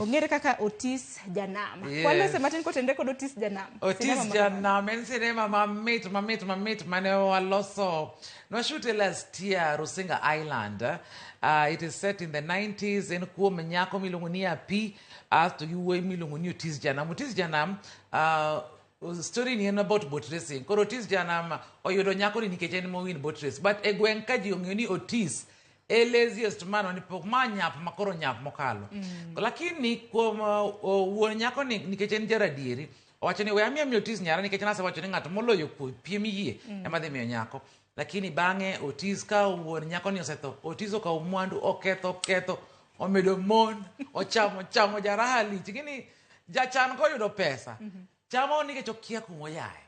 Ong'ere kaka Otis Janam. Yes. Walose matin kotenre kod Otis Janam. Otis Sinema ma kamano. Janam en sinema mamit mamit mamit mane waloso. Nwashute last year Rusinga Island. It is set in the 90s en kuom nyako miluongo ni Api asto gi wuoyi miluongo ni Otis Janam. Otis Janam story ni en about boat racing. Koro Otis Janam oyudo nyako ni nikech en mowin boat race. But e gweng' ka ji ong'eyo ni Otis e laziest man mane pok ma nyap ma koro nyap mokalo. Lakini kuom wuon nyako ni nikech en jaradieri owacho ni we amiya miyo Otis nyara nikech nasewacho ni ng'at moloyo piem yie ema dhi miyo nyako. Lakini bang'e Otis ka wuon nyako ni osetho, Otis okawo mwandu oketho ketho omedo mon ochamo chamo jaraha lich. Gini jachan koyudo pesa chamo nikech okia kumoyae.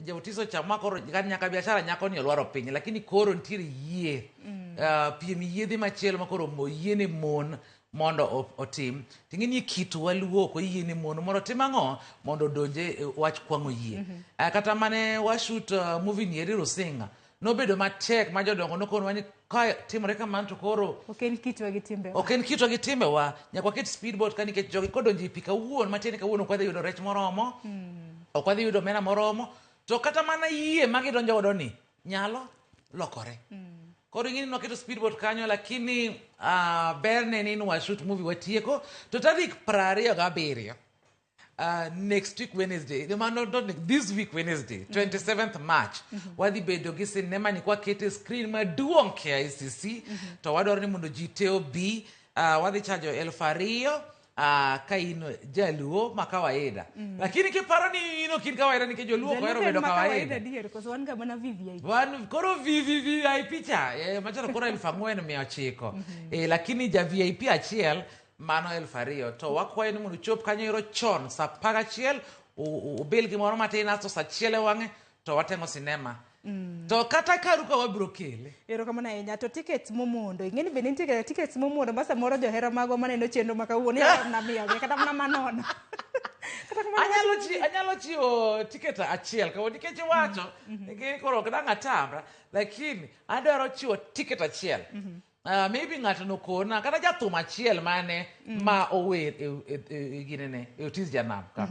Ja Otis ochamo ma koro nyaka biashara nyako ni olwaro piny lakini koro nitiere yie piem yiedhi machielo ma koro oyiene mon mondo otim. Ting'e ni kitwa Luo ok oyie ne mon mondo otim ang'o mondo odonje e wach kwang'o yie. Kata mane washoot movie ni eri Rusinga nobedo matek ma jodongo nokonwa ni ka timore kamano to koro Ok en kitwa gi timbewa. Ok en kitwa gi timbewa. Nyaka waket speedboat ka nikech jogi kodonjo e pi kawuono matiende kawuono ok wadhi yudo rech moromo. Ok wadhi yudo omena moromo. To kata mana yie ma gidonjo godo ni nyalo lokore. Koro ing'e ni waketo speedboat kanyo lakini berne ni washoot movie watieko to tarik 27 next week Wednesday, no, no, not next, this week Wednesday, 27th March, wadhi bedo gi sinema ni kwakete screen maduong' KICC, to wadwaro ni mondo ji te obi, wadhi chajo 2000 ka in jaluo ma kawaida. Lakini kiparo ni in ok in kawaida nikech joluo ok ohero bedo kawaida. Adier, koso wan ga mana VVIP. Wan koro VVVIP cha, machalo koro 4900. Lakini ja VIP achiel mano 2000 to wakwayo ni mondo uchop kanyo ero chon saa 11 ubil gimoro matin asto saa 1 e wang'e to wateng'o sinema. To kata karu ka wabiro kele. Erokamano ahinya. To tickets momondo, ing'e ni bende nitie ga tickets momondo ma samoro johera magwa maneno chenro ma kawuono inyalo mana miyogi kata mana manono. Kata kamano Anyalo chiwo ticket achiel kawuono nikech iwacho nikech koro ok dang' atamra lakini adwaro chiwo ticket achiel. Maybe ng'ato nokona kata jathum achiel mane ma ower e ginene e Otis Janam ka.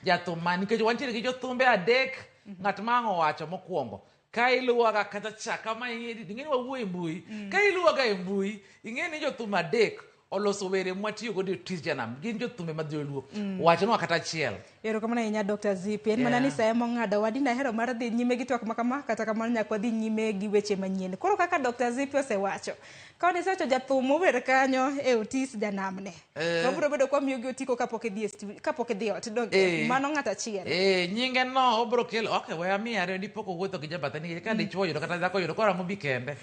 Jathum ma nikech wantiere gi jothumbe adek ng'at ma ang' owacho mokwongo ka iluwaga kata cha kama ing'e ing'e ni wawuoyo e mbui ka iluwaga e mbui ing'e ni jothum adek oloso were mwatiyo godo e Otis Janam gin jothumbe ma dholuo wachnwa kata achiel. Erokamano ahinya Dr. Zipi. En mana ni sa ema ong'ado wa dine ahero mar dhi nyime gi twak ma kama kata kamano nyaka wadhi nyime gi weche manyien. Koro kaka Dr. Zipi osewacho, ka wan jathum mower kanyo e Otis Janamne. To wabiro bedo kwa miyo gi otiko kapok idhi e studio, kapok idhi ot. Donge mano ng'at achiel. Nyinge no obro kelo okay we amiye ariyo dipo kowuotho gi jabathe nikech ka dichuo oyudo kata dhako oyudo koro ang'o bi kende.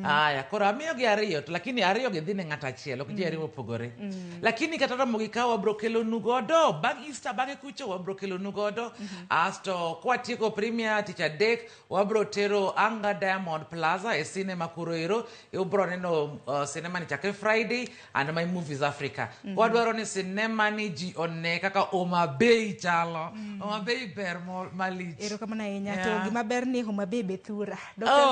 Aya koro amiyo gi ariyo to lakini ariyo gi dhi ne ng'at achiel ok ji ariyo mopogore. Lakini kata romo gi ka wabro kelonu godo bang' Easter bang'e kucho wabro kelonu godo. Asto kwatieko premiere tich adek wabro tero Anga Diamond Plaza e cinema kuro ero ubro neno cinema ni chakre Friday and My Movies Africa. Wadwaro ni cinema ni ji one kaka Homa Bay chalo. Homa Bay ber malich. Erokamano ahinya. To gima ber ni Homa Bay be thura. Dr.